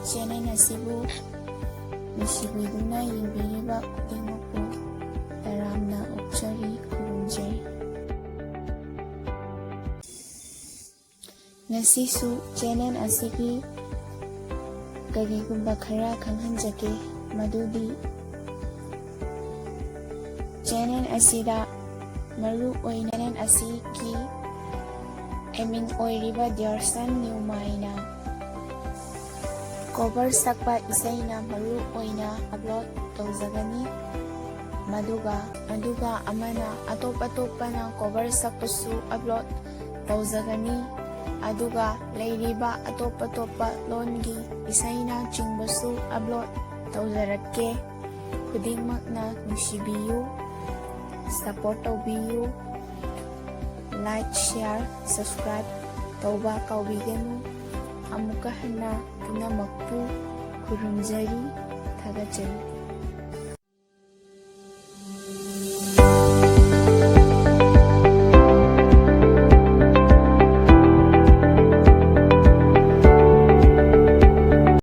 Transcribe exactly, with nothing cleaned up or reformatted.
Channel ꯑꯁꯤꯕꯨ ꯅꯨꯡꯁꯤꯕꯤꯗꯨꯅ ꯌꯦꯡꯕꯤꯔꯤꯕ ꯈꯨꯗꯤꯡꯃꯛꯄꯨ ꯇꯔꯥꯝꯅ ꯑꯣꯛꯆꯔꯤ, ꯈꯨꯔꯨꯝꯖꯔꯤ꯫ ꯉꯁꯤꯁꯨ ꯆꯦꯅꯦꯜ ꯑꯁꯤꯒꯤ ꯀꯔꯤꯒꯨꯝꯕ ꯈꯔ ꯈꯪꯍꯟꯖꯒꯦ, ꯃꯗꯨꯗꯤ ꯆꯦꯅꯦꯜ ꯑꯁꯤꯗ ꯃꯔꯨ ꯑꯣꯏꯅ ꯆꯦꯅꯦꯜ ꯑꯁꯤꯒꯤ ꯑꯦꯗꯃꯤꯟ ꯑꯣꯏꯔꯤꯕ ꯗꯤꯌꯔꯁꯟ ꯅ꯭ꯌꯨꯃꯥꯏꯅ ꯀꯣꯚꯔ ꯁꯛꯄ ꯏꯁꯩꯅ ꯃꯔꯨ ꯑꯣꯏꯅ ꯑꯞꯂꯣꯗ ꯇꯧꯖꯒꯅꯤ꯫ ꯃꯗꯨꯒ, ꯑꯗꯨꯒ ꯑꯃꯅ ꯑꯇꯣꯞ ꯑꯇꯣꯞꯄꯅ ꯀꯣꯚꯔ ꯁꯛꯄꯁꯨ ꯑꯞꯂꯣꯗ ꯇꯧꯖꯒꯅꯤ꯫ ꯑꯗꯨꯒ ꯂꯩꯔꯤꯕ ꯑꯇꯣꯞ ꯑꯇꯣꯞꯄ ꯂꯣꯟꯒꯤ ꯏꯁꯩꯅꯆꯤꯡꯕꯁꯨ ꯑꯞꯂꯣꯗ ꯇꯧꯖꯔꯛꯀꯦ꯫ ꯈꯨꯗꯤꯡꯃꯛꯅ ꯅꯨꯡꯁꯤꯕꯤꯌꯨ, ꯁꯄꯣꯔꯠ ꯇꯧꯕꯤꯌꯨ꯫ ꯂꯥꯏꯛ, ꯁꯤꯌꯥꯔ, ꯁꯕꯁꯀ꯭ꯔꯥꯏꯕ ꯇꯧꯕ ꯀꯥꯎꯕꯤꯒꯅꯨ꯫ ꯑꯃꯨꯛꯀ ꯍꯟꯅ ꯄꯨꯝꯅꯃꯛꯄꯨ ꯈꯨꯔꯨꯝꯖꯔꯤ, ꯊꯥꯒꯠꯆꯔꯤ꯫